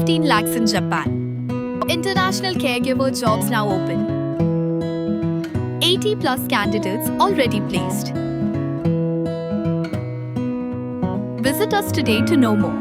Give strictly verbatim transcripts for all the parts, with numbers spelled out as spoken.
fifteen lakhs in Japan. International caregiver jobs now open. eighty plus candidates already placed. Visit us today to know more.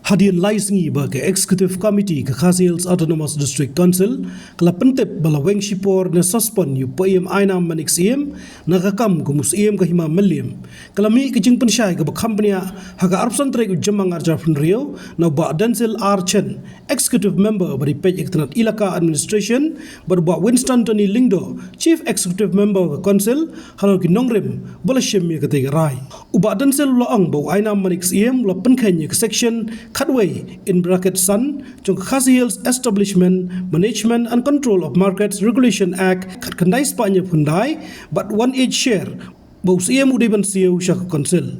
Hadien lai sngi ba ka Executive Committee ka Khasi Hills Autonomous District Council ka la pyntip ba la weng shipor ne suspend ïa u Bah Ainam Manik Syiem na ka kam kum u Syiem ka Hima Mylliem, ka la mih ka jingpynshai kaba kham bniah ha ka arphew san tarik u Jymmang arhajar arphew hynriew na u Bah Denzil R Chen, Executive Member ba dei peit ïa ka tnat Elaka Administration, bad u Bah Winston Tony Lyngdoh, Chief Executive Member ka Council, halor ki nongrim ba la shim ïa katei ka rai. U Bah Denzil u la ong ba u Ainam Manik Syiem u la pynkheiñ ïa ka Section khatwei, in bracket san, jong ka Khasi Hills Establishment, Management and Control of Markets Regulation Act khatkhyndai spah hynñiewphew khyndai, bad one eighth share ba u Syiem u dei ban siew sha ka Council.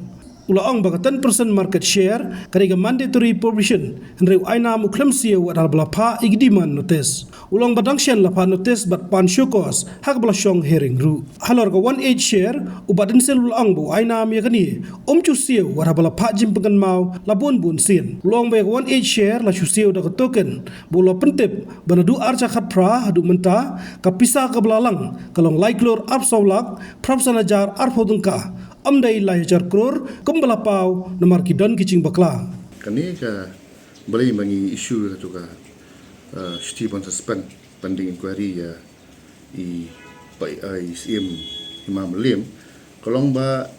U la ong ba ka ten percent market share ka dei ka mandatory provision, hynrei u Ainam u khlem siew wat haba la phah ïa ki demand notice. U la ong ba dang shen la phah notice bad pan show cause ha kaba la shong hearing ruh. Halor ka one eighth share, u Bah Denzil u la ong ba u Ainam ïa kane um ju siew wat haba la phah jingpynkynmaw la bun bun sien. U la ong ba ïa ka one eighth share la shu siew da ka token, ba u la pyntip ba naduh arhajar khatphra haduh mynta ka pisa kaba la lang ka long lai klur arphew saw lak phraphew san hajar arphew tyngka, ym dei lai hajar klur kumba la paw namar ki don ki jingbakla. Kane ka, balei ma ngi issue ïa katu ka, uh, shithi ban suspend pending inquiry ïa i Bah, uh, i Syiem Hima Mylliem, ka long ba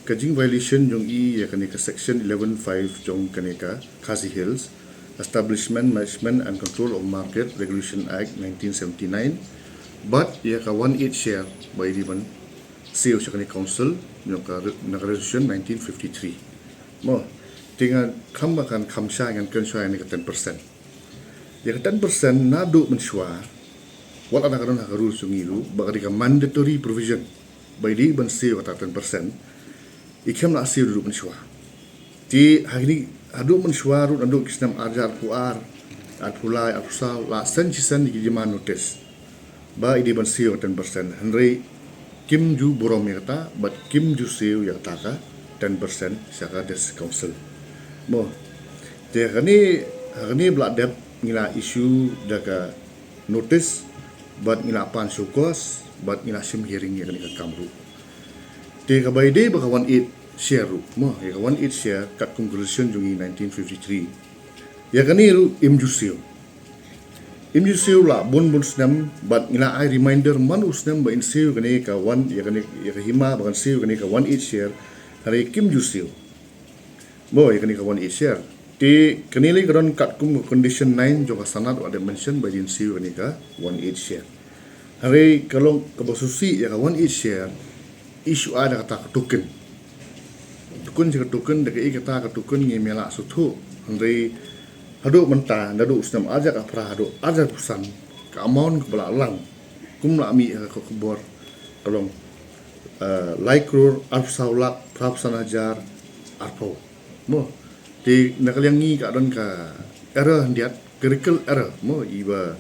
ka jing violation jong i ïa kane ka Section eleven five jong kane ka Khasi Hills Establishment, Management and Control of Market Regulation Act nineteen seventy-nine, bad ïa ka one eighth share ba i dei ban siew sha kane ka Council jong ka re-, na ka Resolution nineteen fifty-three. Mo, te nga kham ba kan kham shai ngan kren shai ïa kane ka ten percent. Ïa ka ten percent naduh mynshuwa, wat la ka don ha ka rules jong ngi ruh, ba ka dei ka mandatory provision ba i dei ban siew kata ten percent, i khlem la siew naduh mynshuwa. Te ha kine, haduh mynshuwa ruh naduh ki snem arhajar arphew ar, arphew lai, arphew saw, la send shisien ïa ki demand notice ba i dei ban siew ten percent. Hynrei kim ju burom ïa kata, bad kim ju siew ïa kata ka ten percent sha ka District Council. Mo, te ha kane, ha kane ba la dep ngi la issue da ka notice, bad ngi la pan show cause, bad ngi la shim hearing ïa kane ka kam ruh. Te kaba ïadei bad ka one eighth share ruh, mo, ïa ka one eighth share katkum ka Resolution jong ngi nineteen fifty-three, ïa kane ruh im ju siew. Im ju siew la bun bun snem, bad ngi la ai reminder man u snem ba in siew kane ka one, ïa kane, ïa ka Hima ba kan siew kane ka one eighth share, hynrei kim ju siew. Mo, ïa kane ka one eighth share. Te kane lei ka don katkum ka condition nine jong ka Sanad, wat la dep mention ba in siew kane ka one eighth share. Hynrei ka long kaba sngewsih ïa ka one eighth share, i shu ai da kata ka token. Token sha ka token, da kaei kata ka token ngim lah sngewthuh. Hynrei haduh mynta, naduh u snem arhajar khatphra haduh arhajar arphew san, ka amount kaba la lang, kum la mih ha ka khubor, ka long, eh, lai klur arphew saw lak phraphew san hajar arphew. Mo, te na ka liang ngi ka don ka error khyndiat, clerical error, mo, i ba,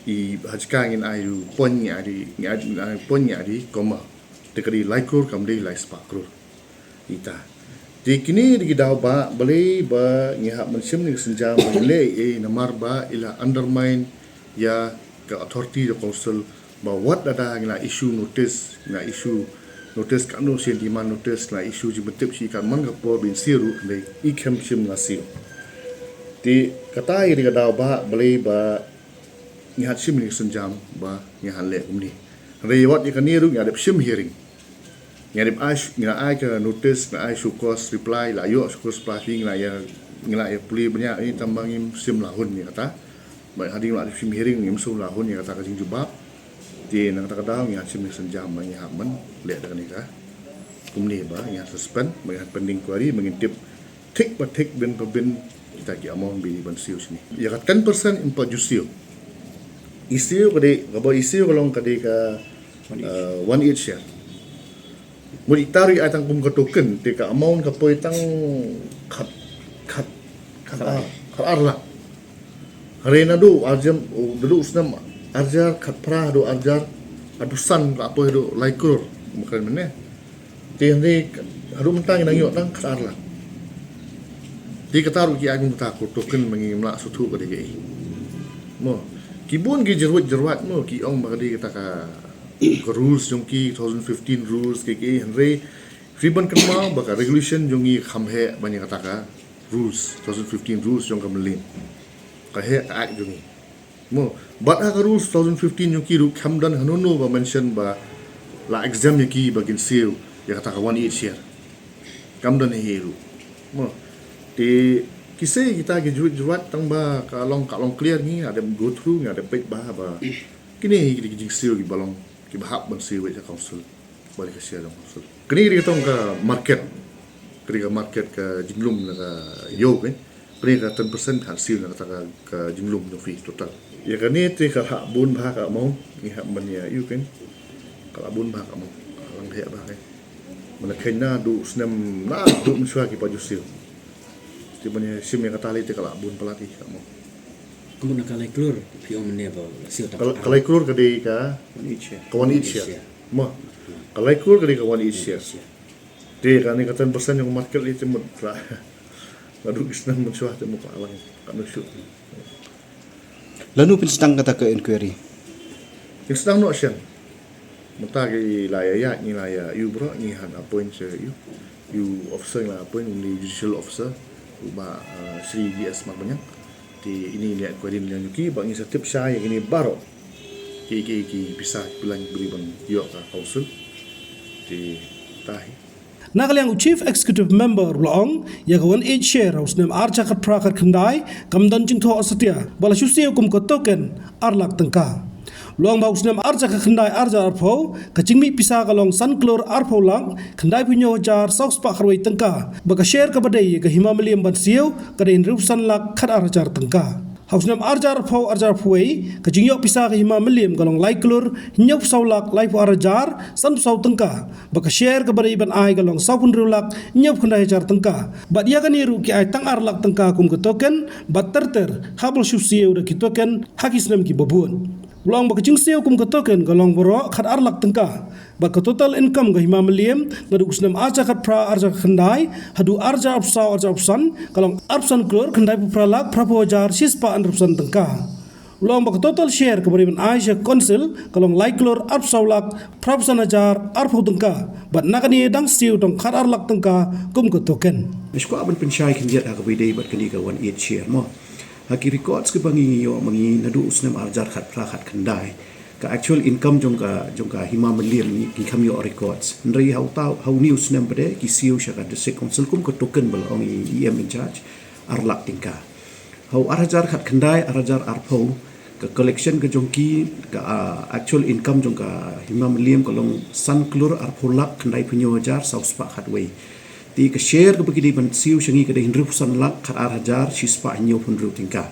i ha jaka ngin ai u point ngi ai dei, ngi ai, ngi ai point ngi ai dei comma. Te ka dei lai klur kam dei lai spah klur. Ita. Te kine dei ki daw ba, balei ba ngi hap ban shim ïa ka sienjam ba ngi leh ei ei, namar ba i la undermine ïa ka authority jong ka Council, ba wat lada ngi la issue notice, ngi la issue notice katno sien demand notice, ngi la issue jingpyntip shi kat man ka por ba in siew ruh, hynrei i khlem shim la siew. Te kata ïa dei ka daw ba, balei ba ngi hap shim ïa ka sienjam ba ngi hap leh kumne. Hynrei wat ïa kane ruh ngi la dep shim hearing. Ngi la dep ai sh-, ngi la ai ka notice, ngi la ai show cause reply, la ïoh show cause reply phi, ngi la ïa, ngi la ïa pule bniah ïa, tang ba ngim shym la hun ïa kata. Ba hadien la dep shim hearing ngim shym la hun ïa kata ka jingjubab. Te na kata ka daw ngi hap shim ïa ka sienjam ba ngi hap ban leh da kane ka, kumne ba ngi hap suspend, ba ngi hap pending inquiry, ba ngin tip thik ba thik, bin pa bin kita ki amount ba i dei ban siew shane. Ïa ka ten percent im pat ju siew. I siew ka dei, kaba i siew ka long ka dei ka, eh, one eighth share. Mut ita ruh i ai tang kum ka token, te ka amount ka poi tang khat, khat, khat ar, khat ar lak. Hynrei naduh arhajar, naduh u snem arhajar khatphra haduh arhajar arphew san ka la poi haduh lai klur, bukan mynne. Te hynrei haduh mynta ngi nang ïoh tang khat ar lak. Te kata ruh ki ai kum kata ka token ba ngim lah sngewthuh ka dei kaei. Mo, ki bun ki jyrwat jyrwat mo, ki ong ba ka dei kata ka, ka rules jong ki, two thousand fifteen rules kaei kaei, hynrei phi ban kynmaw ba ka regulation jong ngi kham heh ban ïa kata ka rules, two thousand fifteen rules jong ka Mylliem. Ka heh ka act jong ngi. Mo, bad ha ka rules two thousand fifteen jong ki ruh kam don hano hano ba mention ba la exempt ïa ki ba kin siew ïa kata ka one eighth share. Kam don hi ruh. Mo, te ki sei kita ki jyrwat jyrwat tang ba ka long, ka long clear, ngi nga dep go through, nga dep peit bha ba kine hi ki jingsiew kiba long, kiba hap ban siew ïa ka council. Bad ka share jong ka council. Kane ka dei ka tong ka market. Ka dei ka market ka jinglum na ka ïew kan. Kane ka ten percent kan siew na kata ka, ka jinglum jong phi total. Ïa kane te ka lah bun bha ka amount, ngi hap ban ïa ïoh kan. Ka lah bun bha ka amount. Ka lah heh bha kan. Mana kane naduh snem, naduh mynshuwa ki pat ju siew. Te ban ïa shim ïa kata lei te ka lah bun palat hi ka amount. Kumno ka lai klur, phi ong mynne ba la siew ta. Ka, ka lai klur ka dei ka, one eighth share. Ka one eighth share. Mo. Ka lai klur ka dei ka one eighth share. Te kane ka ten percent jong market lei te mut la. Naduh ki snem mynshuwa te mut la lang. Ka mynshuwa. Lano phin sdang kata ka inquiry? Phin sdang noh shen. Mynta ki la ïa ïa, ngi la ïa ïoh bro, ngi hap appoint sha ïoh. Ïoh officer ngi la appoint, u judicial officer, u Bah, uh, Shri G S Marbaniang. Te ine i inquiry ïa ngi ki, ba ngi sa tip shai ïa kine baroh. Ki, ki, ki pisa ki plan bri ban ïoh ka council. Te tahi. Na ka liang u Chief Executive Member u la ong, ïa ka one eighth share ha u snem ar hajar khatphra khatkhyndai, kam don jingthoh satia, ba la shu siew kum ka token, ar lak tyngka. U la ong ba ha u snem ar hajar khatkhyndai ar hajar arphew, ka jingmih pisa ka long san klur arphew lak, khyndaiphew hynñiew hajar, saw spah khatwei tyngka. Ba ka share kaba dei, ïa ka Hima Mylliem ban siew, ka dei hynriewphew san lak, khatar hajar tyngka. Ha u snem ar hajar arphew, ar hajar arphew wei, ka jingïoh pisa ka Hima Mylliem ka long lai klur, hynñiewphew saw lak, laiphew ar hajar, sanphew saw tyngka. Ba ka share kaba dei ban ai ka long sawphew hynriew lak, hynñiewphew khyndai hajar tyngka. Bad ïa kane ruh ki ai tang ar lak tyngka kum ka token, bad ter ter, hap la shu siew da ki token, ha ki snem kiba bud. U la ong ba ka jingsiew kum ka token, ka long baroh, khatar lak tyngka. Bad ka total income ka Hima Mylliem, naduh u snem ar hajar khatphra, ar hajar khatkhyndai, haduh ar hajar arphew saw, ar hajar arphew san, ka long arphew san klur, khyndaiphew phra lak, phraphew hajar, shispah hynriewphew san tyngka. U la ong ba ka total share kaba dei ban ai sha ka council, ka long lai klur, arphew saw lak, phraphew san hajar, arphew tyngka. Bad na kane dang siew tang khatar lak tyngka, kum ka token. Nga kwah ban pynshai khyndiat ha kaba ïadei bad kane ka one eighth share mo. Ha ki records kiba ngi ïoh ma ngi naduh u snem ar hajar khatphra khatkhyndai. Ka actual income jong ka, jong ka Hima Mylliem ngi, ngi kham ïoh records. Hynrei ha uta, ha une u snem pat de, ki siew sha ka District Council kum ka token ba la ong i E M in charge, ar lak tyngka. Ha u ar hajar khatkhyndai, ar hajar arphew, ka collection ka jong ki, ka, ah, actual income jong ka Hima Mylliem ka long san klur arphew lak, khyndaiphew hynñiew hajar, saw spah khatwei. Te ka share kaba ki dei ban siew sha ngi ka dei hynriewphew san lak, khatar hajar, shispah hynñiewphew hynriew tyngka.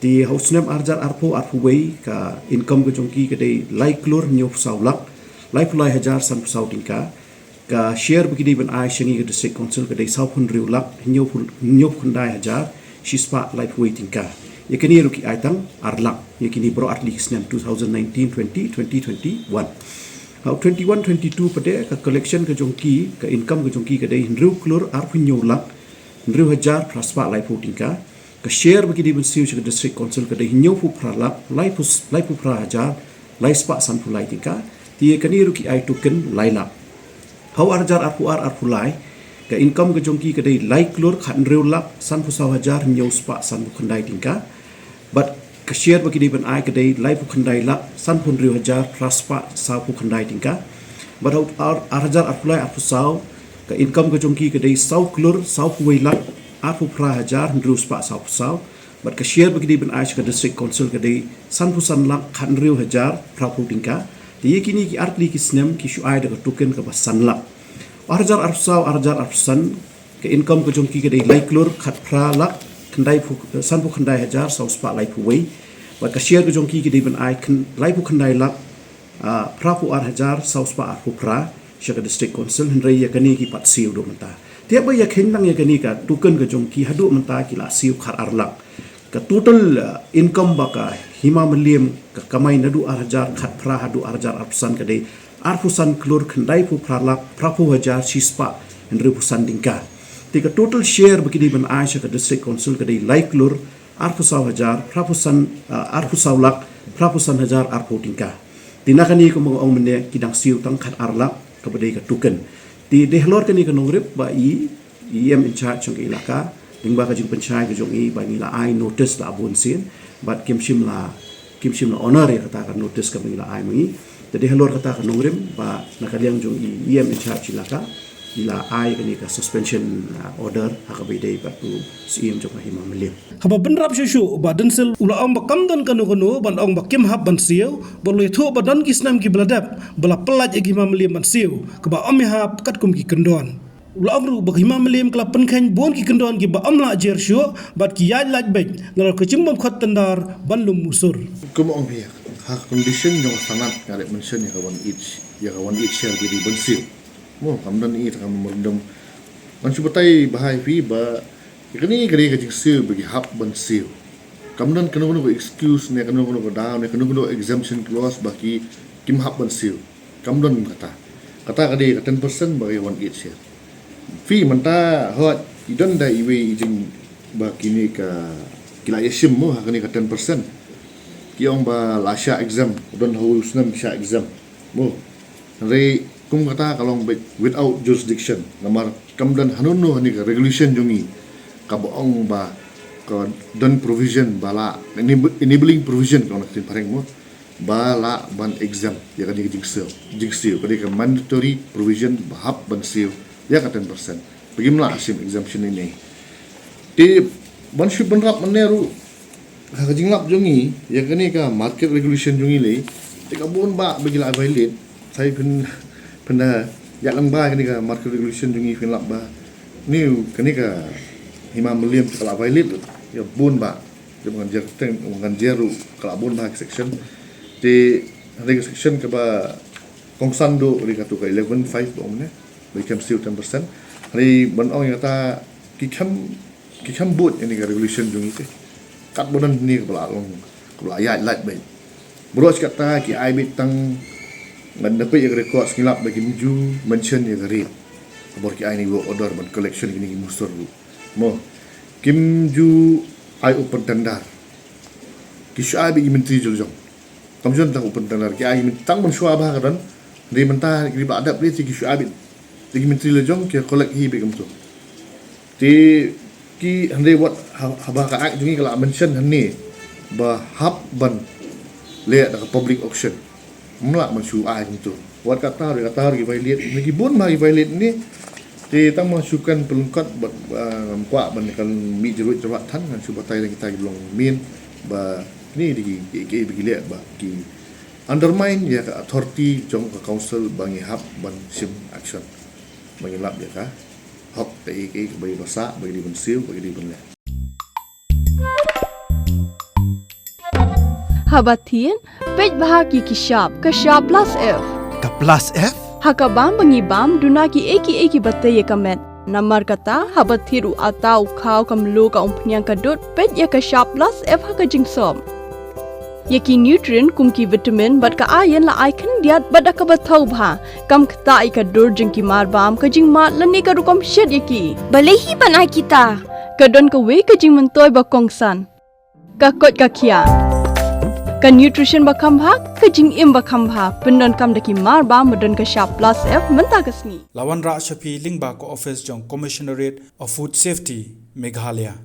Te ha u snem ar hajar arphew, arphew wei, ka income ka jong ki ka dei lai klur hynñiewphew saw lak, laiphew lai hajar sanphew saw tyngka. Ka share ba ki dei ban ai sha ngi ka District Council ka dei sawphew hynriew lak, hynñiewphew, hynñiewphew khyndai hajar, shispah laiphew wei tyngka. Ïa kine ruh ki ai tang ar lak, ïa kine baroh artylli ki snem two thousand nineteen, twenty, twenty twenty-one. Ha u twenty-one twenty-two pat de ka collection ka jong ki, ka income ka jong ki ka dei hynriew klur arphew hynñiew lak, hynriew hajar phra spah laiphew tyngka. Ka share ba ki dei ban siew sha ka District Council ka dei hynñiewphew phra lak, laiphew, laiphew phra hajar, lai spah sanphew lai tyngka. Te ïa kane ruh ki ai token lai lak. Ha u ar hajar arphew ar arphew lai, ka income ka jong ki ka dei lai klur khathynriew lak, sanphew saw hajar, hynñiew spah sanphew khyndai tyngka. Bad ka share ba ki dei ban ai ka dei laiphew khyndai lak, sanphew hynriew hajar, phra spah sawphew khyndai tyngka. Bad ha u ar, ar hajar arphew lai arphew saw, ka income ka jong ki ka dei saw klur, sawphew wei lak, arphew phra hajar, hynriew spah sawphew saw. Bad ka share ba ki dei ban ai sha ka District Council ka dei sanphew san lak, khathynriew hajar, phraphew tyngka. Te ïa kine ki artylli ki snem ki shu ai da ka token kaba san lak. Ar hajar arphew saw, ar hajar arphew san, ka income ka jong ki ka dei lai klur, khatphra lak, khyndai phew, sanphew khyndai hajar, saw spah laiphew wei. Bad ka share ka jong ki ka dei ban ai khy-, laiphew khyndai lak, ah, phraphew ar hajar, saw spah arphew phra, sha ka District Council, hynrei ïa kane ki pat siew haduh mynta. Te ba ïa khein lang ïa kane ka token ka jong ki haduh mynta ki la siew khatar lak. Ka total, ah, income ba ka Hima Mylliem ka kamai naduh ar hajar khatphra haduh ar hajar arphew san ka dei arphew san klur khyndaiphew phra lak phraphew hajar shispah hynriewphew san tyngka. Te ka total share ba ki dei ban ai sha ka District Council ka dei lai klur arphew saw hajar, arphew san, ah, arphew saw lak, arphew san hajar, arphew tyngka. Te na kane kumba ong mynne ki dang siew tang khat ar lak kaba dei ka token. Te dei halor kane ka nongrim ba i, i E M in charge jong ka ilaka, lyngba ka jingpynshai ka jong i ba ngi la ai notice la bun sien, bad kim shym la, kim shym la honor ïa kata ka notice kaba ngi la ai ma ngi. Te dei halor kata ka nongrim ba na ka liang jong i E M in charge ilaka, i la ai kane ka suspension, ah, order ha kaba ïadei bad u Syiem jong ka Hima Mylliem. Haba bynrap shuh shuh, Bah Densel u la ong ba kam don kano kano ban ong ba kim hap ban siew, bad u la ïathuh ba don ki snem kiba la dep ba la pyllait ïa ka Hima Mylliem ban siew, kaba ym ïahap katkum ki kyndon. U la ong ruh ba ka Hima Mylliem ka la pynkheiñ bun ki kyndon kiba ym lah jer shuh bad ki ïaid lait beit, nalor ka jingbym khot tender ban lum musur. Kum ong phi, ha ka condition jong ka sanad nga dep mention ïa ka one each, ïa ka one each share ki dei ban siew. Mo, kam don i, kam don. Ngan shu batai bha ïa phi ba ïa kane ka dei ka jingsiew ba ki hap ban siew. Kam don kano kano ka excuse ne kano kano ka daw ne kano kano ka exemption clause ba ki, kim hap ban siew. Kam don kata. Kata ka dei ka ten percent ba ka wan eight share. Phi mynta hooid i don da iwei i jing ba kine ka, ki la ïashim mo ha kane ka ten percent. Ki ong ba la shah exam, don ha u snem shah exam. Mo. Hynrei kum kata ka long beit without jurisdiction. Namar kam don hano-no ha kane ka regulation jong ngi kaba ong ba ka don provision ba la enab-, enabling provision ka ong ha ka ktien phareng mo. Ba lah ban exempt ïa kane ka jingsiew, jingsiew, ka dei ka mandatory provision ba hap ban siew ïa ka ten percent. Ba kim lah shim exemption ine. Te ban shu bynrap mynne ruh ha ka jinglap jong ngi ïa kane ka market regulation jong ngi lei, te ka bun bah ba ki la violate. Sa phin, phin da ïalang ba kane ka market regulation jong ngi phin lap ba ni kane ka Hima Mylliem ka la violate ïa bun bah. Te ba ngan jer teng, ba ngan jer ruh ka la bun bah ka section. Te hynrei ka section kaba kongsan duh ka dei katu ka eleven five ba ong ne. Ba ki khlem siew ten percent. Hynrei ban ong ïa kata ki khlem, ki khlem bud ïa kane ka regulation jong ngi te. Katba don hangne kaba la long, kaba la ïaid lait beit. Baroh shi katta ki ai beit tang, ngan da peit ïa ka record, ngi lap ba kim ju mention ïa ka rate. Ka bor ki ai ïa kane ka work order ban collection ïa kine ki musur ruh. Mo, kim ju ai open tender. Ki shu ai beit ïa ki myntri jylliew jong. Kam ju don tang open tender, ki ai ïa ki myntri, tang mynshuwa bah ka don. Hynrei mynta ki ba dep lei te ki shu ai beit ïa ki myntri jylliew jong, ki collect hi beit kumtu. Te ki hynrei wat ha-, haba ka act jong ngi ka la mention hangne ba hap ban leh da ka public auction. Ym lah ban shu ai kumtu. Wat kata ruh, kata ruh ki violate, ne ki bun bah ki violate ne. Te tang ba shu kren pynlyngkot bad, ah, ngam kwah ban kan mih jyrwit jyrwat than, ngan shu batai ïa kita ki ba long mien ba kine dei ki, ki, ki, ki leh ba ki undermine ïa ka authority jong ka council ba ngi hap ban shim action. Ba ngi lap ïa ka hok kaei kaei kaba ïa ba sah, ba ki dei ban siew, ba ki dei ban leh. Haba thied, peit bha ki ki shap, ka shap plus F. Ka plus F? Ha ka bam ba ngi bam, duna kiei kiei kiba tei ïa ka met. Namar kata, haba thied u atta, u khaw, ka mluh, ka umphniang, ka dud, peit ïa ka shap plus F ha ka jingsop. Ïa ki nutrient kum ki vitamin bad ka iron la ai khyndiat bad da kaba thaw bha. Kam ktah ïa ka dur jong ki mar bam, ka jingmad lane ka rukom shet ïa ki. Balei hi ban ai kita? Ka don kawei ka jingmyntoi ba kongsan. Ka koit ka khiah. Ka nutrition ba kham bha, ka jingim ba kham bha. Pyndonkam da ki mar bam ba don ka shap plus F mynta ka sngi. La wanrah sha phi lyngba ka office jong Commissionerate of Food Safety, Meghalaya.